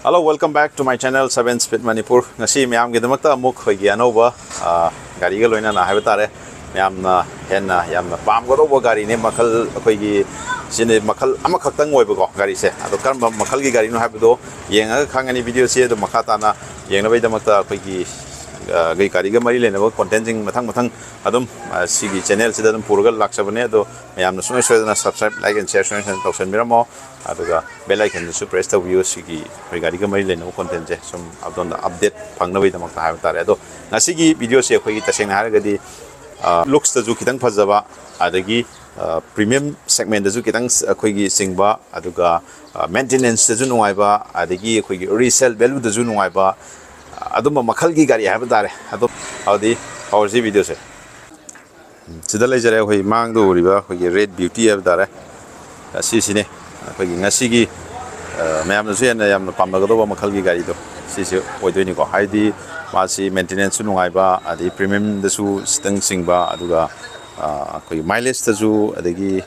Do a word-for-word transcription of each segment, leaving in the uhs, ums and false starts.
Hello, welcome back to my channel, Seven Speed Manipur. ꯉꯁꯤ ꯃꯌꯥꯝꯒꯤꯗꯃꯛꯇ ꯑꯃꯨꯛ ꯑꯩꯈꯣꯏꯒꯤ ꯑꯅꯧꯕ, ꯑ, ꯒꯥꯔꯤꯒ ꯂꯣꯏꯅꯅ ꯍꯥꯏꯕ ꯇꯥꯔꯦ, ꯃꯌꯥꯝꯅ ꯍꯦꯟꯅ ꯌꯥꯝꯅ ꯄꯥꯝꯒꯗꯧꯕ ꯒꯥꯔꯤꯅꯦ꯫ ꯃꯈꯜ ꯑꯩꯈꯣꯏꯒꯤ ꯁꯤꯅꯤ, ꯃꯈꯜ ꯑꯃꯈꯛꯇꯪ ꯑꯣꯏꯕꯀꯣ ꯒꯥꯔꯤꯁꯦ꯫ ꯑꯗꯣ ꯀꯔꯝꯕ ꯃꯈꯜꯒꯤ ꯒꯥꯔꯤꯅꯣ ꯍꯥꯏꯕꯗꯣ ꯌꯦꯡꯉꯒ ꯈꯪꯒꯅꯤ꯫ ꯚꯤꯗꯤꯑꯣꯁꯤ ꯑꯗꯨꯝ ꯃꯈꯥ ꯇꯥꯅ ꯌꯦꯡꯅꯕꯒꯤꯗꯃꯛꯇ ꯑꯩꯈꯣꯏꯒꯤ, ꯑ, ꯒꯥꯔꯤꯒ ꯃꯔꯤ ꯂꯩꯅꯕ ꯀꯣꯟꯇꯦꯟꯁꯤꯡ ꯃꯊꯪ ꯃꯊꯪ ꯑꯗꯨꯝ, ꯑ, ꯁꯤꯒꯤ ꯆꯦꯅꯦꯜꯁꯤꯗ ꯑꯗꯨꯝ ꯄꯨꯔꯒ ꯂꯥꯛꯆꯕꯅꯦ꯫ ꯑꯗꯣ ꯃꯌꯥꯝꯅ ꯁꯨꯡꯁꯣꯏ ꯁꯣꯏꯗꯅ subscribe, like and share ꯁꯨꯡꯁꯣꯏ ꯁꯣꯏꯗꯅ ꯇꯧꯁꯟꯕꯤꯔꯝꯃꯣ꯫ ꯑꯗꯨꯒ bell icon ꯗꯨꯁꯨ press ꯇꯧꯕꯤꯌꯨ꯫ ꯁꯤꯒꯤ ꯑꯩꯈꯣꯏ ꯒꯥꯔꯤꯒ ꯃꯔꯤ ꯂꯩꯅꯕ ꯀꯣꯟꯇꯦꯟꯁꯦ ꯁꯨꯝ ꯑꯗꯣꯝꯗ ꯑꯞꯗꯦꯠ ꯐꯪꯅꯕꯒꯤꯗꯃꯛꯇ ꯍꯥꯏꯕ ꯇꯥꯔꯦ꯫ ꯑꯗꯣ ꯉꯁꯤꯒꯤ ꯚꯤꯗꯤꯑꯣꯁꯦ ꯑꯩꯈꯣꯏꯒꯤ ꯇꯁꯦꯡꯅ ꯍꯥꯏꯔꯒꯗꯤ, ꯑ, ꯂꯨꯛꯁꯇꯁꯨ ꯈꯤꯇꯪ ꯐꯖꯕ, ꯑꯗꯒꯤ, ꯑ, ꯄ꯭ꯔꯤꯃꯤꯌꯝ ꯁꯦꯒꯃꯦꯟꯗꯁꯨ ꯈꯤꯇꯪ ꯑꯩꯈꯣꯏꯒꯤ ꯆꯤꯡꯕ, ꯑꯗꯨꯒ, ꯑ, ꯃꯦꯟꯇꯦꯅꯦꯟꯁꯇꯁꯨ ꯅꯨꯡꯉꯥꯏꯕ, ꯑꯗꯒꯤ ꯑꯩꯈꯣꯏꯒꯤ ꯔꯤꯁꯦꯜ ꯚꯦꯂꯨꯗꯁꯨ ꯅꯨꯡꯉꯥꯏꯕ, ꯑ, ꯑꯗꯨꯝꯕ ꯃꯈꯜꯒꯤ ꯒꯥꯔꯤ ꯍꯥꯏꯕ ꯇꯥꯔꯦ꯫ ꯑꯗꯣ ꯍꯧꯗꯤ ꯍꯧꯔꯁꯤ ꯚꯤꯗꯤꯑꯣꯁꯦ꯫ ꯁꯤꯗ ꯂꯩꯖꯔꯦ, ꯑꯩꯈꯣꯏ ꯃꯥꯡꯗ ꯎꯔꯤꯕ ꯑꯩꯈꯣꯏꯒꯤ ꯔꯦꯠ ꯕ꯭ꯌꯨꯇꯤ ꯍꯥꯏꯕ ꯇꯥꯔꯦ꯫ ꯑꯁꯤꯁꯤꯅꯦ ꯑꯩꯈꯣꯏꯒꯤ ꯉꯁꯤꯒꯤ, ꯑ, ꯃꯌꯥꯝꯅꯁꯨ ꯍꯦꯟꯅ ꯌꯥꯝꯅ ꯄꯥꯝꯅꯒꯗꯧꯕ ꯃꯈꯜꯒꯤ ꯒꯥꯔꯤꯗꯣ ꯁꯤꯁꯦ ꯑꯣꯏꯗꯣꯏꯅꯤꯀꯣ꯫ ꯍꯥꯏꯗꯤ ꯃꯥꯁꯤ ꯃꯦꯟꯇꯦꯅꯦꯟꯁꯁꯨ ꯅꯨꯡꯉꯥꯏꯕ, ꯑꯗꯩ ꯄ꯭ꯔꯤꯃꯤꯌꯝꯗꯁꯨ ꯈꯤꯇꯪ ꯆꯤꯡꯕ, ꯑꯗꯨꯒ, ꯑ, ꯑꯩꯈꯣꯏꯒꯤ ꯃꯥꯏꯂꯦꯖꯇꯁꯨ, ꯑꯗꯒꯤ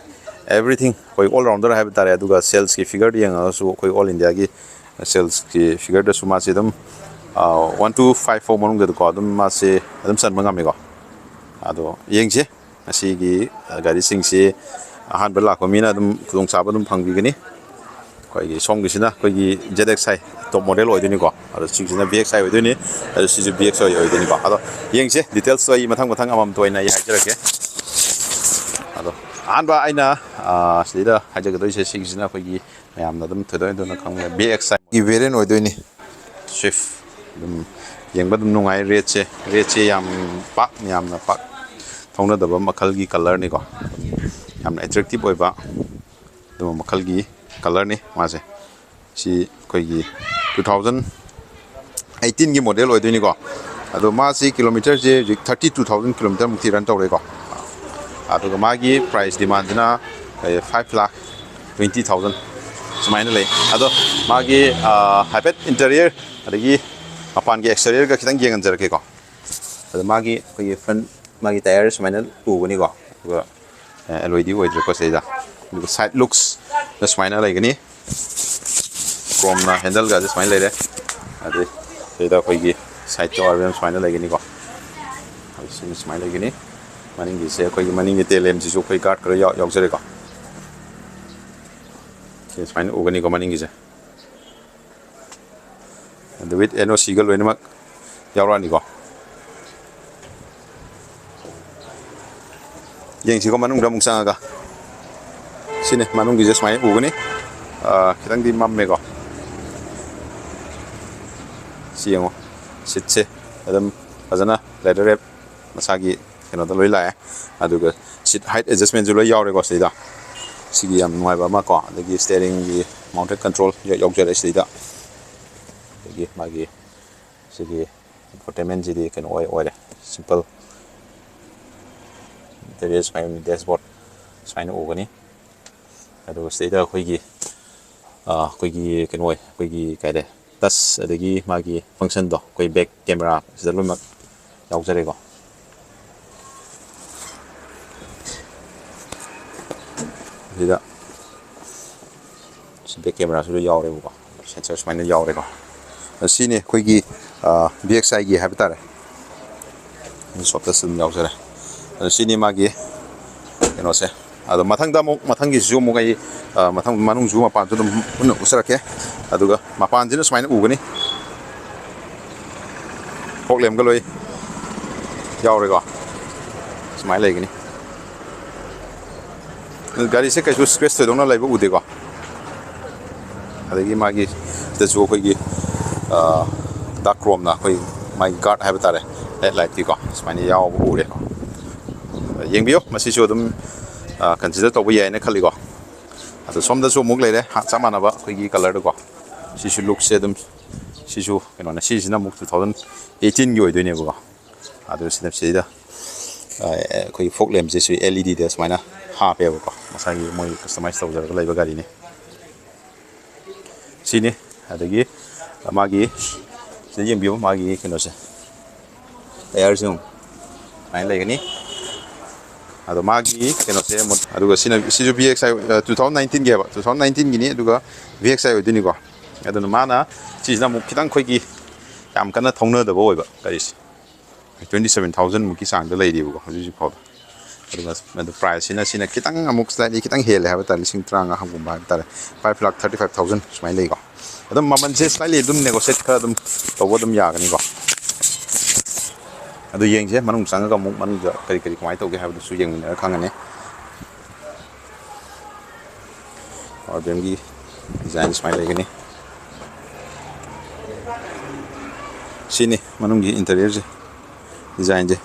everything ꯑꯩꯈꯣꯏ all rounder ꯍꯥꯏꯕ ꯇꯥꯔꯦ꯫ ꯑꯗꯨꯒ ꯁꯦꯜꯁꯀꯤ ꯐꯤꯒꯔꯗ ꯌꯦꯡꯉꯒꯁꯨ ꯑꯩꯈꯣꯏ ꯑꯣꯜ ꯏꯟꯗꯤꯌꯥꯒꯤ ꯁꯦꯜꯁꯀꯤ ꯐꯤꯒꯔꯗꯁꯨ ꯃꯥꯁꯤ ꯑꯗꯨꯝ, ꯑ, one two five four ꯃꯅꯨꯡꯗꯗꯤꯀꯣ ꯑꯗꯨꯝ ꯃꯥꯁꯤ ꯑꯗꯨꯝ ꯆꯟꯕ ꯉꯝꯃꯤꯀꯣ꯫ ꯑꯗꯣ ꯌꯦꯡꯁꯦ꯫ ꯉꯁꯤꯒꯤ, ꯑ, ꯒꯥꯔꯤꯁꯤꯡꯁꯤ ꯑꯍꯥꯟꯕ ꯂꯥꯛꯄ ꯃꯤꯅ ꯑꯗꯨꯝ ꯈꯨꯗꯣꯡꯆꯥꯕ ꯑꯗꯨꯝ ꯐꯪꯕꯤꯒꯅꯤ꯫ ꯑꯩꯈꯣꯏꯒꯤ ꯁꯣꯝꯒꯤꯁꯤꯅ ꯑꯩꯈꯣꯏꯒꯤ ꯖꯦꯠ ꯑꯦꯛꯁ ꯑꯥꯏ ꯇꯣꯞ ꯃꯣꯗꯦꯜ ꯑꯣꯏꯗꯣꯏꯅꯤꯀꯣ꯫ ꯑꯗꯣ ꯁꯤꯒꯤꯁꯤꯅ ꯚꯤ ꯑꯦꯛꯁ ꯑꯥꯏ ꯑꯣꯏꯗꯣꯏꯅꯤ꯫ ꯑꯗꯣ ꯁꯤꯁꯨ ꯚꯤ ꯑꯦꯛꯁ ꯑꯥꯏ ꯑꯣꯏꯗꯣꯏꯅꯤꯀꯣ꯫ ꯑꯗꯣ ꯌꯦꯡꯁꯦ, ꯗꯤꯇꯦꯜꯁꯇꯣ ꯑꯩ ꯃꯊꯪ ꯃꯊꯪ ꯑꯃꯃꯝꯇ ꯑꯣꯏꯅ ꯑꯩ ꯍꯥꯏꯖꯔꯛꯀꯦ꯫ ꯑꯗꯣ ꯑꯍꯥꯟꯕ ꯑꯩꯅ, ꯑ, ꯁꯤꯗꯩꯗ ꯍꯥꯏꯖꯒꯗꯣꯏꯁꯦ ꯁꯤꯒꯤꯁꯤꯅ ꯑꯩꯈꯣꯏꯒꯤ ꯃꯌꯥꯝꯅ ꯑꯗꯨꯝ ꯊꯣꯏꯗꯣꯛ ꯍꯦꯟꯗꯣꯛꯅ ꯈꯪꯕ ꯚꯤ ꯑꯦꯛꯁ ꯑꯥꯏꯒꯤ ꯚꯦꯔꯤꯌꯟ ꯑꯣꯏꯗꯣꯏꯅꯤ꯫ ꯁ꯭ꯋꯤꯐ ꯑꯗꯨꯝ ꯌꯦꯡꯕ ꯑꯗꯨꯝ ꯅꯨꯡꯉꯥꯏ꯫ ꯔꯦꯠꯁꯦ, ꯔꯦꯠꯁꯦ ꯌꯥꯝ ꯄꯥꯛ, ꯌꯥꯝꯅ ꯄꯥꯛ ꯊꯧꯅꯗꯕ ꯃꯈꯜꯒꯤ ꯀꯂꯔꯅꯤꯀꯣ꯫ ꯌꯥꯝꯅ ꯑꯦꯇ꯭ꯔꯦꯛꯇꯤꯞ ꯑꯣꯏꯕ ꯑꯗꯨꯝꯕ ꯃꯈꯜꯒꯤ ꯀꯂꯔꯅꯤ ꯃꯥꯁꯦ꯫ ꯁꯤ ꯑꯩꯈꯣꯏꯒꯤ two thousand eighteen ꯒꯤ ꯃꯣꯗꯦꯜ ꯑꯣꯏꯗꯣꯏꯅꯤꯀꯣ꯫ ꯑꯗꯣ ꯃꯥꯁꯤ ꯀꯤꯂꯣꯃꯤꯇꯔꯁꯦ ꯍꯧꯖꯤꯛ thirty two thousand ꯀꯤꯂꯣꯃꯤꯇꯔꯃꯨꯛꯇꯤ ꯔꯟ ꯇꯧꯔꯦꯀꯣ꯫ ꯑꯗꯨꯒ ꯃꯥꯒꯤ price ꯗꯤꯃꯥꯟꯁꯤꯅ five lakh twenty thousand ꯁꯨꯃꯥꯏꯅ ꯂꯩ꯫ ꯑꯗꯣ ꯃꯥꯒꯤ, ꯑ, ꯍꯥꯏꯐꯦꯠ ꯏꯟꯇꯔꯤꯌꯔ ꯑꯗꯒꯤ ꯃꯄꯥꯟꯒꯤ ꯑꯦꯛꯁꯇꯔꯤꯌꯔꯒ ꯈꯤꯇꯪ ꯌꯦꯡꯍꯟꯖꯔꯛꯀꯦꯀꯣ꯫ ꯑꯗꯣ ꯃꯥꯒꯤ ꯑꯩꯈꯣꯏꯒꯤ ꯐ꯭ꯔꯟ, ꯃꯥꯒꯤ ꯇꯥꯌꯔ ꯁꯨꯃꯥꯏꯅ ꯎꯒꯅꯤꯀꯣ꯫ ꯑꯗꯨꯒ ꯑꯦꯂꯣꯏꯗꯤ ꯑꯣꯏꯗ꯭ꯔꯦꯀꯣ ꯁꯤꯗꯩꯗ꯫ ꯑꯗꯨꯒ ꯁꯥꯏꯠ ꯂꯨꯛꯁꯅ ꯁꯨꯃꯥꯏꯅ ꯂꯩꯒꯅꯤ꯫ ꯀ꯭ꯔꯣꯝꯅ ꯍꯦꯟꯗꯜꯒꯁꯦ ꯁꯨꯃꯥꯏꯅ ꯂꯩꯔꯦ꯫ ꯑꯗꯩ ꯁꯤꯗ ꯑꯩꯈꯣꯏꯒꯤ ꯁꯥꯏꯠꯇ ꯑꯣꯏꯔ ꯁꯨꯃꯥꯏꯅ ꯂꯩꯒꯅꯤꯀꯣ꯫ ꯁꯤꯅ ꯁꯨꯃꯥꯏꯅ ꯂꯩꯒꯅꯤ꯫ ꯃꯅꯤꯡꯒꯤꯁꯦ ꯑꯩꯈꯣꯏꯒꯤ ꯃꯅꯤꯡꯒꯤ ꯇꯦꯜ ꯂꯦꯝꯁꯤꯁꯨ ꯑꯩꯈꯣꯏ ꯒꯥꯔꯗ ꯈꯔ ꯌꯥꯎ- ꯌꯥꯎꯖꯔꯦꯀꯣ꯫ ꯁꯤ ꯁꯨꯃꯥꯏꯅ ꯎꯒꯅꯤꯀꯣ ꯃꯅꯤꯡꯒꯤꯁꯦ꯫ ꯑꯗꯨ with N O C ꯒ ꯂꯣꯏꯅꯃꯛ ꯌꯥꯎꯔꯛꯑꯅꯤꯀꯣ꯫ ꯌꯦꯡꯁꯤꯀꯣ ꯃꯅꯨꯡꯗ ꯑꯃꯨꯛ ꯆꯪꯉꯒ꯫ ꯁꯤꯅꯤ ꯃꯅꯨꯡꯒꯤꯁꯦ ꯁꯨꯃꯥꯏꯅ ꯎꯒꯅꯤ꯫ ꯑꯥ, ꯈꯤꯇꯪꯗꯤ ꯃꯝꯃꯦꯀꯣ꯫ ꯁꯤ ꯌꯦꯡꯉꯣ꯫ ꯁꯤꯠꯁꯦ ꯑꯗꯨꯝ ꯐꯖꯅ leather wrap ꯃꯁꯥꯒꯤ ꯀꯩꯅꯣꯗ ꯂꯣꯏ ꯂꯥꯛꯑꯦ꯫ ꯑꯗꯨꯒ seat height adjustment ꯁꯨ ꯂꯣꯏ ꯌꯥꯎꯔꯦꯀꯣ ꯁꯤꯗ꯫ ꯁꯤꯒꯤ ꯌꯥꯝ ꯅꯨꯡꯉꯥꯏꯕ ꯑꯃ ꯀꯣ꯫ ꯑꯗꯒꯤ steering ꯒꯤ mounted control ꯌꯥꯎꯖꯔꯦ ꯁꯤꯗ꯫ ꯑꯗꯒꯤ ꯃꯥꯒꯤ ꯁꯤꯒꯤ infotainment ꯁꯤꯗꯤ ꯀꯩꯅꯣ ꯑꯣꯏ-, ꯑꯣꯏꯔꯦ꯫ Simple interior ꯁꯨꯃꯥꯏꯅ dashboard ꯁꯨꯃꯥꯏꯅ ꯎꯒꯅꯤ꯫ ꯑꯗꯨꯒ ꯁꯤꯗꯩꯗ ꯑꯩꯈꯣꯏꯒꯤ, ꯑ, ꯑꯩꯈꯣꯏꯒꯤ ꯀꯩꯅꯣ ꯑꯣꯏ, ꯑꯩꯈꯣꯏꯒꯤ ꯀꯩ ꯍꯥꯏꯇꯥꯔꯦ, touch ꯑꯗꯒꯤ ꯃꯥꯒꯤ function ꯗꯣ ꯑꯩꯈꯣꯏ back camera ꯁꯤꯗ ꯂꯣꯏꯅꯃꯛ ꯌꯥꯎꯖꯔꯦꯀꯣ꯫ ꯁꯤꯗ back camera ꯁꯨ ꯂꯣꯏ ꯌꯥꯎꯔꯦꯕꯀꯣ, sensor ꯁꯨꯃꯥꯏꯅ ꯌꯥꯎꯔꯦꯀꯣ꯫ ꯑꯗꯣ ꯁꯤꯅꯤ ꯑꯩꯈꯣꯏꯒꯤ, ꯑ, V X I ꯒꯤ ꯍꯥꯏꯕ ꯇꯥꯔꯦ꯫ ꯁꯣꯞꯇꯁꯨ ꯑꯗꯨꯝ ꯌꯥꯎꯖꯔꯦ꯫ ꯑꯗꯣ ꯁꯤꯅꯤ ꯃꯥꯒꯤ ꯀꯩꯅꯣꯁꯦ꯫ ꯑꯗꯣ ꯃꯊꯪꯗ ꯑꯃꯨꯛ, ꯃꯊꯪꯒꯤꯁꯤꯁꯨ ꯑꯃꯨꯛ ꯑꯩ, ꯑ, ꯃꯊꯪ ꯃꯅꯨꯡꯁꯨ ꯃꯄꯥꯟꯁꯨ ꯑꯗꯨꯝ ꯄꯨꯟꯅ ꯎꯠꯆꯔꯛꯀꯦ꯫ ꯑꯗꯨꯒ ꯃꯄꯥꯟꯁꯤꯅ ꯁꯨꯃꯥꯏꯅ ꯎꯒꯅꯤ꯫ Fog lamp ꯀ ꯂꯣꯏ ꯌꯥꯎꯔꯦꯀꯣ꯫ ꯁꯨꯃꯥꯏꯅ ꯂꯩꯒꯅꯤ꯫ ꯒꯥꯔꯤꯁꯦ ꯀꯩꯁꯨ scratch ꯊꯣꯏꯗꯣꯛꯅ ꯂꯩꯕ ꯎꯗꯦꯀꯣ꯫ ꯑꯗꯒꯤ ꯃꯥꯒꯤ ꯁꯤꯗꯁꯨ ꯑꯩꯈꯣꯏꯒꯤ, ꯑ, dark chrome ꯅ ꯑꯩꯈꯣꯏ ꯃꯥꯒꯤ guard ꯍꯥꯏꯕ ꯇꯥꯔꯦ, headlight ꯀꯤꯀꯣ, ꯁꯨꯃꯥꯏꯅ ꯌꯥꯎꯕ ꯎꯔꯦꯀꯣ꯫ ꯌꯦꯡꯕꯤꯌꯨ, ꯃꯁꯤꯁꯨ ꯑꯗꯨꯝ, ꯑ, consider ꯇꯧꯕ ꯌꯥꯏꯅ ꯈꯜꯂꯤꯀꯣ꯫ ꯑꯗꯣ ꯁꯣꯝꯗꯁꯨ ꯑꯃꯨꯛ ꯂꯩꯔꯦ, ꯍꯥ, ꯆꯞ ꯃꯥꯟꯅꯕ ꯑꯩꯈꯣꯏꯒꯤ colour ꯗꯀꯣ꯫ ꯁꯤꯁꯨ look ꯁꯦ ꯑꯗꯨꯝ, ꯁꯤꯁꯨ ꯀꯩꯅꯣꯅꯦ, ꯁꯤꯁꯤꯅ ꯑꯃꯨꯛ two thousand eighteen ꯒꯤ ꯑꯣꯏꯗꯣꯏꯅꯦꯕꯀꯣ꯫ ꯑꯗꯨ ꯁꯤꯗ, ꯁꯤꯗ, ꯑ, ꯑꯩꯈꯣꯏꯒꯤ fog lamp ꯁꯤꯁꯨ L E D ꯗ ꯁꯨꯃꯥꯏꯅ ꯍꯥꯞꯄꯦꯕꯀꯣ, ꯃꯁꯥꯒꯤ ꯃꯣꯏ customize ꯇꯧꯖꯔꯒ ꯂꯩꯕ ꯒꯥꯔꯤꯅꯤ꯫ ꯁꯤꯅꯤ꯫ ꯑꯗꯒꯤ ꯃꯥꯒꯤ ꯁꯤꯗ ꯌꯦꯡꯕꯤꯌꯨ, ꯃꯥꯒꯤ ꯀꯩꯅꯣꯁꯦ, tyre ꯁꯦ ꯌꯦꯡꯉꯨ, ꯁꯨꯃꯥꯏꯅ ꯂꯩꯒꯅꯤ꯫ ꯑꯗꯣ ꯃꯥꯒꯤ ꯀꯩꯅꯣꯁꯦ ꯑꯃꯨꯛ, ꯑꯗꯨꯒ ꯁꯤꯅ, ꯁꯤꯁꯨ V X I, ꯑ, two thousand nineteen ꯒꯤ ꯍꯥꯏꯕ, two thousand nineteen ꯒꯤꯅꯤ, ꯑꯗꯨꯒ V X I ꯑꯣꯏꯗꯣꯏꯅꯤꯀꯣ꯫ ꯑꯗꯨꯅ ꯃꯥꯅ ꯁꯤꯁꯤꯅ ꯑꯃꯨꯛ ꯈꯤꯇꯪ ꯑꯩꯈꯣꯏꯒꯤ ꯌꯥꯝ ꯀꯟꯅ ꯊꯧꯅꯗꯕ ꯑꯣꯏꯕ ꯒꯥꯔꯤꯁꯦ꯫ Twenty seven thousand ꯃꯨꯛꯀꯤ ꯆꯥꯡꯗ ꯂꯩꯔꯤꯕꯀꯣ ꯍꯧꯖꯤꯛ ꯍꯧꯖꯤꯛ ꯐꯥꯎꯕ꯫ ꯑꯗꯨꯒ ꯑꯗꯨ price ꯁꯤꯅ ꯁꯤꯅ ꯈꯤꯇꯪ ꯑꯃꯨꯛ slightly ꯈꯤꯇꯪ ꯍꯦꯜꯂꯦ ꯍꯥꯏꯕ ꯇꯥꯔꯦ, ꯂꯤꯁꯤꯡ ꯇꯔꯥꯃꯉꯥ ꯍꯪꯒꯨꯝꯕ ꯍꯥꯏꯕ ꯇꯥꯔꯦ꯫ Five lakh thirty five thousand ꯁꯨꯃꯥꯏꯅ ꯂꯩꯀꯣ꯫ ꯑꯗꯨꯝ ꯃꯃꯜꯁꯦ slightly ꯑꯗꯨꯝ negotiate ꯈꯔ ꯑꯗꯨꯝ ꯇꯧꯕ ꯑꯗꯨꯝ ꯌꯥꯒꯅꯤꯀꯣ꯫ ꯑꯗꯨ ꯌꯦꯡꯁꯦ, ꯃꯅꯨꯡ ꯆꯪꯉꯒ ꯑꯃꯨꯛ ꯃꯅꯨꯡꯗ ꯀꯔꯤ ꯀꯔꯤ ꯀꯃꯥꯏꯅ ꯇꯧꯒꯦ ꯍꯥꯏꯕꯗꯨꯁꯨ ꯌꯦꯡꯃꯤꯟꯅꯔ ꯈꯪꯒꯅꯤ꯫ Power beam ꯒꯤ design ꯁꯨꯃꯥꯏꯅ ꯂꯩꯒꯅꯤ꯫ ꯁꯤꯅꯤ ꯃꯅꯨꯡꯒꯤ interior ꯁꯦ, design ꯁꯦ꯫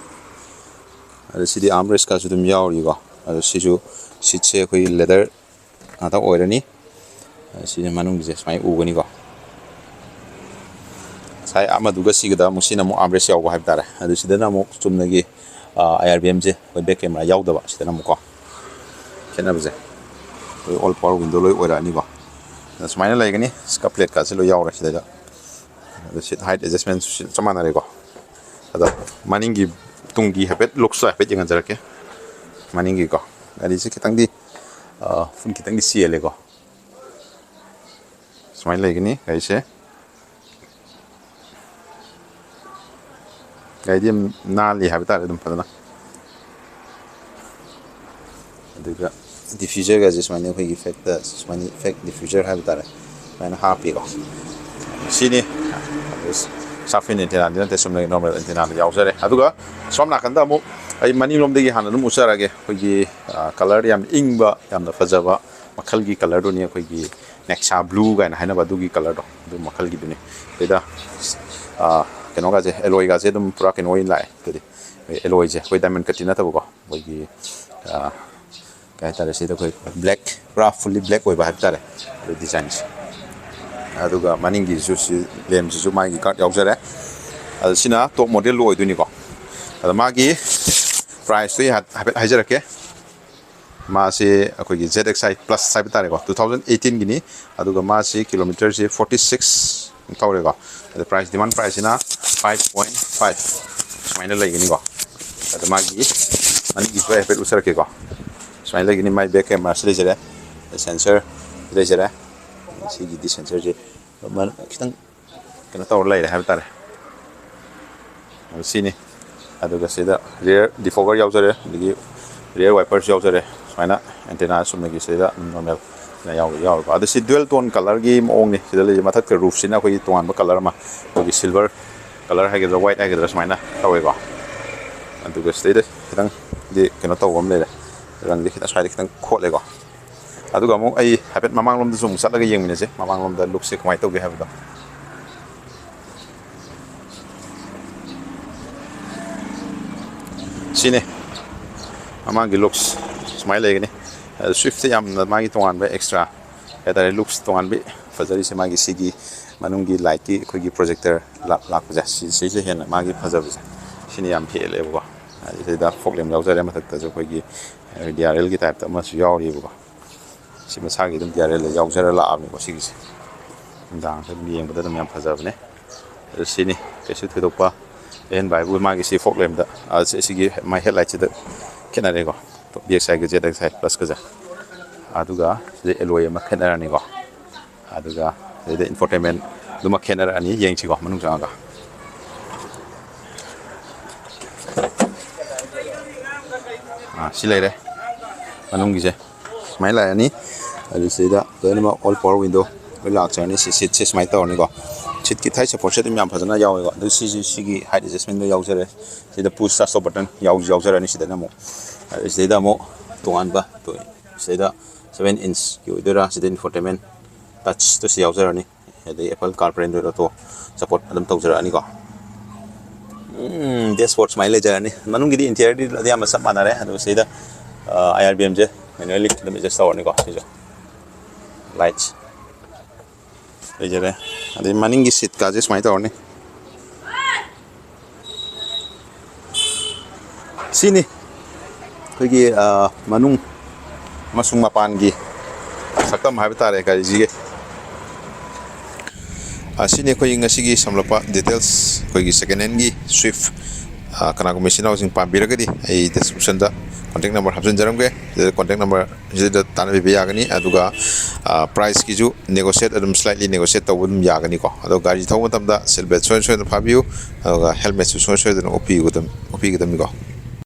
ꯑꯗ ꯁꯤꯗꯤ armrest ꯀꯁꯨ ꯑꯗꯨꯝ ꯌꯥꯎꯔꯤꯀꯣ꯫ ꯑꯗꯣ ꯁꯤꯁꯨ seat ꯁꯦ ꯑꯩꯈꯣꯏꯒꯤ leather ꯉꯥꯛꯇ ꯑꯣꯏꯔꯅꯤ꯫ ꯑꯗ ꯁꯤꯅ ꯃꯅꯨꯡꯒꯤꯁꯦ ꯁꯨꯃꯥꯏꯅ ꯎꯒꯅꯤꯀꯣ꯫ ꯉꯁꯥꯏ ꯑꯃꯗꯨꯒ ꯁꯤꯒꯗ ꯑꯃꯨꯛ ꯁꯤꯅ ꯑꯃꯨꯛ armrest ꯌꯥꯎꯕ ꯍꯥꯏꯕ ꯇꯥꯔꯦ꯫ ꯑꯗꯨ ꯁꯤꯗꯅ ꯑꯃꯨꯛ ꯆꯨꯝꯅꯒꯤ, ꯑ, IRBM ꯁꯦ ꯑꯩꯈꯣꯏ back camera ꯌꯥꯎꯗꯕ, ꯁꯤꯗꯅ ꯑꯃꯨꯛꯀꯣ꯫ ꯈꯦꯠꯅꯕꯁꯦ ꯑꯩꯈꯣꯏ all power window ꯂꯣꯏ ꯑꯣꯏꯔꯛꯑꯅꯤꯀꯣ꯫ ꯑꯗ ꯁꯨꯃꯥꯏꯅ ꯂꯩꯒꯅꯤ꯫ Scuff plate ꯀꯥꯁꯦ ꯂꯣꯏ ꯌꯥꯎꯔꯦ ꯁꯤꯗꯩꯗ꯫ ꯑꯗ seat height adjustment ꯁꯨ ꯆꯞ ꯃꯥꯟꯅꯔꯦꯀꯣ꯫ ꯑꯗꯣ ꯃꯅꯤꯡꯒꯤ ꯇꯨꯡꯒꯤ ꯍꯥꯏꯐꯦꯠ looks ꯁꯨ ꯍꯥꯏꯐꯦꯠ ꯌꯦꯡꯍꯟꯖꯔꯛꯀꯦ꯫ ꯃꯅꯤꯡꯒꯤꯀꯣ ꯒꯥꯔꯤꯁꯦ ꯈꯤꯇꯪꯗꯤ, ꯑ, ꯎꯐꯨꯟ ꯈꯤꯇꯪꯗꯤ ꯆꯦꯜꯂꯦꯀꯣ꯫ ꯁꯨꯃꯥꯏꯅ ꯂꯩꯒꯅꯤ ꯒꯥꯔꯤꯁꯦ꯫ ꯒꯥꯔꯤꯗꯤ ꯌꯥꯝ ꯅꯥꯜꯂꯤ ꯍꯥꯏꯕ ꯇꯥꯔꯦ ꯑꯗꯨꯝ ꯐꯖꯅ꯫ ꯑꯗꯨꯒ diffuser ꯒꯁꯦ ꯁꯨꯃꯥꯏꯅ ꯑꯩꯈꯣꯏꯒꯤ fake ꯇ ꯁꯨꯃꯥꯏꯅ fake diffuser ꯍꯥꯏꯕ ꯇꯥꯔꯦ, ꯁꯨꯃꯥꯏꯅ ꯍꯥꯞꯄꯤꯀꯣ꯫ ꯁꯤꯅꯤ꯫ Shark fin antenna ꯗꯤ ꯅꯠꯇꯦ, ꯆꯨꯝꯅꯒꯤ normal antenna ꯗ ꯌꯥꯎꯖꯔꯦ꯫ ꯑꯗꯨꯒ ꯁꯣꯝ ꯅꯥꯀꯟꯗ ꯑꯃꯨꯛ ꯑꯩ ꯃꯅꯤꯡꯂꯣꯝꯗꯒꯤ ꯍꯥꯟꯅ ꯑꯗꯨꯝ ꯎꯠꯆꯔꯒꯦ꯫ ꯑꯩꯈꯣꯏꯒꯤ, ꯑ, colour ꯌꯥꯝ ꯏꯪꯕ, ꯌꯥꯝꯅ ꯐꯖꯕ ꯃꯈꯜꯒꯤ colour ꯗꯨꯅꯤ, ꯑꯩꯈꯣꯏꯒꯤ Nexa blue ꯀꯥꯏꯅ ꯍꯥꯏꯅꯕ ꯑꯗꯨꯒꯤ colour ꯗꯣ, ꯑꯗꯨ ꯃꯈꯜꯒꯤꯗꯨꯅꯤ꯫ ꯁꯤꯗ, ꯑ, ꯀꯩꯅꯣꯒꯁꯦ, alloy ꯒꯁꯦ ꯑꯗꯨꯝ ꯄꯨꯔꯥ ꯀꯩꯅꯣ ꯑꯣꯏꯅ ꯂꯥꯛꯑꯦ꯫ ꯑꯗꯨꯗꯤ alloy ꯁꯦ ꯑꯩꯈꯣꯏ diamond cut ꯇꯤ ꯅꯠꯇꯕꯀꯣ, ꯑꯩꯈꯣꯏꯒꯤ, ꯑ, ꯀꯩ ꯍꯥꯏꯇꯥꯔꯦ, ꯁꯤꯗ ꯑꯩꯈꯣꯏ black, ꯄꯨꯔꯥ fully black ꯑꯣꯏꯕ ꯍꯥꯏꯕ ꯇꯥꯔꯦ ꯑꯗꯨ design ꯁꯦ꯫ ꯑꯗꯨꯒ ꯃꯅꯤꯡꯒꯤꯁꯨ ꯁꯤ lamp ꯁꯤꯁꯨ ꯃꯥꯒꯤ guard ꯌꯥꯎꯖꯔꯦ꯫ ꯑꯗꯣ ꯁꯤꯅ top model ꯗꯨ ꯑꯣꯏꯗꯣꯏꯅꯤꯀꯣ꯫ ꯑꯗꯣ ꯃꯥꯒꯤ price ꯇꯨ ꯑꯩ ꯍꯥꯏꯐꯦꯠ ꯍꯥꯏꯖꯔꯛꯀꯦ꯫ ꯃꯥꯁꯤ ꯑꯩꯈꯣꯏꯒꯤ ZXi plus ꯍꯥꯏꯕ ꯇꯥꯔꯦꯀꯣ, two thousand eighteen ꯒꯤꯅꯤ꯫ ꯑꯗꯨꯒ ꯃꯥꯁꯤ kilometre ꯁꯤ forty six ꯊꯧꯔꯦꯀꯣ꯫ ꯑꯗ price, demand price ꯁꯤꯅ five point five ꯁꯨꯃꯥꯏꯅ ꯂꯩꯒꯅꯤꯀꯣ꯫ ꯑꯗ ꯃꯥꯒꯤ ꯃꯅꯤꯡꯒꯤꯁꯨ ꯑꯩ ꯍꯥꯏꯐꯦꯠ ꯎꯠꯆꯔꯛꯀꯦꯀꯣ꯫ ꯁꯨꯃꯥꯏꯅ ꯂꯩꯒꯅꯤ꯫ ꯃꯥꯏ back camera ꯁꯤ ꯂꯩꯖꯔꯦ, sensor ꯂꯩꯖꯔꯦ꯫ ꯁꯤꯒꯤꯗꯤ sensor ꯁꯦ ꯈꯤꯇꯪ ꯀꯩꯅꯣ ꯇꯧꯔ ꯂꯩꯔꯦ ꯍꯥꯏꯕ ꯇꯥꯔꯦ꯫ ꯑꯗꯨ ꯁꯤꯅꯤ꯫ ꯑꯗꯨꯒ ꯁꯤꯗ rear defogger ꯌꯥꯎꯖꯔꯦ, ꯑꯗꯒꯤ rear wipers ꯌꯥꯎꯖꯔꯦ꯫ ꯁꯨꯃꯥꯏꯅ antenna ꯆꯨꯝꯅꯒꯤ ꯁꯤꯗ ꯑꯗꯨꯝ normal ꯌꯥꯎ-, ꯌꯥꯎꯔꯤꯀꯣ꯫ ꯑꯗꯨ ꯁꯤ dual tone colourꯒꯤ ꯃꯑꯣꯡꯅꯤ꯫ ꯁꯤꯗ ꯂꯩꯔꯤꯁꯦ ꯃꯊꯛꯇ roofꯁꯤꯅ ꯑꯩꯈꯣꯏꯒꯤ ꯇꯣꯉꯥꯟꯕ colour ꯑꯃ, ꯑꯩꯈꯣꯏꯒꯤ silver colour ꯍꯥꯏꯒꯗ꯭ꯔꯥ, white ꯍꯥꯏꯒꯗ꯭ꯔꯥ, ꯁꯨꯃꯥꯏꯅ ꯇꯧꯋꯦꯀꯣ꯫ ꯑꯗꯨꯒ ꯁꯤꯗꯩꯗ ꯈꯤꯇꯪꯗꯤ ꯀꯩꯅꯣ ꯇꯧꯕ ꯑꯃ ꯂꯩꯔꯦ, ꯔꯪꯗꯤ ꯈꯤꯇꯪ ꯁ꯭ꯋꯥꯏꯗ ꯈꯤꯇꯪ ꯈꯣꯠꯂꯦꯀꯣ꯫ ꯑꯗꯨꯒ ꯑꯃꯨꯛ ꯑꯩ ꯍꯥꯏꯐꯦꯠ ꯃꯃꯥꯡꯂꯣꯝꯗꯁꯨ ꯑꯃꯨꯛ ꯆꯠꯂꯒ ꯌꯦꯡꯃꯤꯟꯅꯁꯦ, ꯃꯃꯥꯡꯂꯣꯝꯗ lookꯁꯦ ꯀꯃꯥꯏꯅ ꯇꯧꯒꯦ ꯍꯥꯏꯕꯗꯣ꯫ ꯁꯤꯅꯦ ꯃꯃꯥꯡꯒꯤ looks ꯁꯨꯃꯥꯏꯅ ꯂꯩꯒꯅꯤ꯫ ꯑꯗꯨ Swiftꯁꯦ ꯌꯥꯝꯅ ꯃꯥꯒꯤ ꯇꯣꯉꯥꯟꯕ extra ꯍꯥꯏꯇꯥꯔꯦ, looks ꯇꯣꯉꯥꯟꯕꯤ ꯐꯖꯔꯤꯁꯦ ꯃꯥꯒꯤ ꯁꯤꯒꯤ ꯃꯅꯨꯡꯒꯤ lightꯀꯤ ꯑꯩꯈꯣꯏꯒꯤ projector ꯂꯥꯛ-, ꯂꯥꯛꯄꯁꯦ, ꯁꯤ-, ꯁꯤꯁꯦ ꯍꯦꯟꯅ ꯃꯥꯒꯤ ꯐꯖꯕꯁꯦ ꯁꯤꯅ ꯌꯥꯝ ꯍꯦꯜꯂꯦꯕꯀꯣ꯫ ꯑꯗꯨꯗꯩꯗ fog lamp ꯌꯥꯎꯖꯔꯦ, ꯃꯊꯛꯇꯁꯨ ꯑꯩꯈꯣꯏꯒꯤ D R Lꯒꯤ typeꯇ ꯑꯃꯁꯨ ꯌꯥꯎꯔꯤꯕꯀꯣ꯫ ꯁꯤ ꯃꯁꯥꯒꯤ ꯑꯗꯨꯝ D R L ꯌꯥꯎꯖꯔ ꯂꯥꯛꯑꯕꯅꯤꯀꯣ ꯁꯤꯒꯤꯁꯦ꯫ ꯅꯨꯡꯗꯥꯡꯗ ꯑꯗꯨꯝ ꯌꯦꯡꯕꯗ ꯑꯗꯨꯝ ꯌꯥꯝ ꯐꯖꯕꯅꯦ꯫ ꯑꯗꯨ ꯁꯤꯅꯤ, ꯀꯩꯁꯨ ꯊꯣꯏꯗꯣꯛꯄ ꯑꯍꯦꯟꯕ ꯍꯥꯏꯕꯨ ꯃꯥꯒꯤ ꯁꯤ fog lampꯗ, ꯑ, ꯁꯤ-, ꯁꯤꯒꯤ ꯃꯥꯏ headlightꯁꯤꯗ ꯈꯦꯠꯅꯔꯦꯀꯣ꯫ BXIꯒ ZXI Plusꯀꯁꯦ꯫ ꯑꯗꯨꯒ ꯁꯤꯗ alloy ꯑꯃ ꯈꯦꯠꯅꯔꯅꯤꯀꯣ꯫ ꯑꯗꯨꯒ ꯁꯤꯗ infotainment ꯑꯗꯨꯃ ꯈꯦꯠꯅꯔꯛꯑꯅꯤ꯫ ꯌꯦꯡꯁꯤꯀꯣ ꯃꯅꯨꯡ ꯆꯪꯉꯒ꯫ ꯑꯥ, ꯁꯤ ꯂꯩꯔꯦ ꯃꯅꯨꯡꯒꯤꯁꯦ꯫ ꯁꯨꯃꯥꯏꯅ ꯂꯥꯛꯑꯅꯤ꯫ ꯑꯗꯨ ꯁꯤꯗ ꯂꯣꯏꯅꯃꯛ all power window ꯂꯣꯏ ꯂꯥꯛꯆꯔꯅꯤ꯫ ꯁꯤ seatꯁꯦ ꯁꯨꯃꯥꯏꯅ ꯇꯧꯔꯅꯤꯀꯣ꯫ Seatꯀꯤ thigh supportꯁꯦ ꯑꯗꯨꯝ ꯌꯥꯝ ꯐꯖꯅ ꯌꯥꯎꯋꯦꯀꯣ꯫ ꯑꯗꯨ ꯁꯤꯁꯨ, ꯁꯤꯒꯤ height adjustmentꯗꯣ ꯌꯥꯎꯖꯔꯦ꯫ ꯁꯤꯗ push start stop button ꯌꯥꯎ-, ꯌꯥꯎꯖꯔꯅꯤ ꯁꯤꯗꯅ ꯑꯃꯨꯛ꯫ ꯑꯗꯨ ꯁꯤꯗꯩꯗ ꯑꯃꯨꯛ ꯇꯣꯉꯥꯟꯕ, ꯇꯣ-, ꯁꯤꯗꯩꯗ seven inchꯀꯤ ꯑꯣꯏꯗꯣꯏꯔꯥ, ꯁꯤꯗ infotainment touchꯇꯨ ꯁꯤ ꯌꯥꯎꯖꯔꯅꯤ꯫ ꯑꯗꯩ Apple CarPlay, Android Auto support ꯑꯗꯨꯝ ꯇꯧꯖꯔꯛꯑꯅꯤꯀꯣ꯫ ꯎꯝ, dashboard ꯁꯨꯃꯥꯏꯅ ꯂꯩꯖꯔꯅꯤ꯫ ꯃꯅꯨꯡꯒꯤꯗꯤ interiorꯗꯤ ꯑꯌꯥꯝꯕ ꯆꯞ ꯃꯥꯟꯅꯔꯦ꯫ ꯑꯗꯨꯒ ꯁꯤꯗ, ꯑ, IRVMꯁꯦ manually ꯑꯗꯨꯝ adjust ꯇꯧꯔꯅꯤꯀꯣ꯫ ꯁꯤꯁꯨ lights ꯂꯩꯖꯔꯦ꯫ ꯑꯗꯩ ꯃꯅꯤꯡꯒꯤ seatꯀꯥꯁꯦ ꯁꯨꯃꯥꯏꯅ ꯇꯧꯔꯅꯤ꯫ ꯁꯤꯅꯤ ꯑꯩꯈꯣꯏꯒꯤ, ꯑ, ꯃꯅꯨꯡ ꯑꯃꯁꯨꯡ ꯃꯄꯥꯟꯒꯤ ꯁꯛꯇꯝ ꯍꯥꯏꯕ ꯇꯥꯔꯦ ꯒꯥꯔꯤꯁꯤꯒꯤ꯫ ꯑ, ꯁꯤꯅꯤ ꯑꯩꯈꯣꯏ ꯉꯁꯤꯒꯤ ꯁꯝꯂꯞꯄ details꯫ ꯑꯩꯈꯣꯏꯒꯤ second handꯒꯤ Swift, ꯑ, ꯀꯅꯥꯒꯨꯝꯕ ꯏꯆꯤꯟ ꯏꯅꯥꯎꯁꯤꯡ ꯄꯥꯝꯕꯤꯔꯒꯗꯤ ꯑꯩ descriptionꯗ ꯀꯣꯟꯇꯦꯛ ꯅꯝꯕꯔ ꯍꯥꯞꯆꯤꯟꯖꯔꯝꯒꯦ꯫ ꯁꯤꯗ ꯀꯣꯟꯇꯦꯛ ꯅꯝꯕꯔꯁꯤꯗ ꯇꯥꯟꯅꯕꯤꯕ ꯌꯥꯒꯅꯤ꯫ ꯑꯗꯨꯒ ꯄ꯭ꯔꯥꯏꯁꯀꯤꯁꯨ ꯅꯦꯒꯣꯁꯤꯌꯦꯠ ꯑꯗꯨꯝ, ꯁ꯭ꯂꯥꯏꯠꯂꯤ ꯅꯦꯒꯣꯁꯤꯌꯦꯠ ꯇꯧꯕ ꯑꯗꯨꯝ ꯌꯥꯒꯅꯤꯀꯣ꯫ ꯑꯗꯣ ꯒꯥꯔꯤ ꯊꯧꯕ ꯃꯇꯝꯗ ꯁꯤꯠ ꯕꯦꯜꯠ ꯁꯣꯏ ꯁꯣꯏꯗꯅ ꯐꯥꯕꯤꯌꯨ꯫ ꯑꯗꯨꯒ ꯍꯦꯜꯃꯦꯠꯁꯨ ꯁꯣꯏ ꯁꯣꯏꯗꯅ ꯎꯞꯄꯤꯒꯗꯕ ꯎꯞꯄꯤꯒꯗꯕꯅꯤꯀꯣ꯫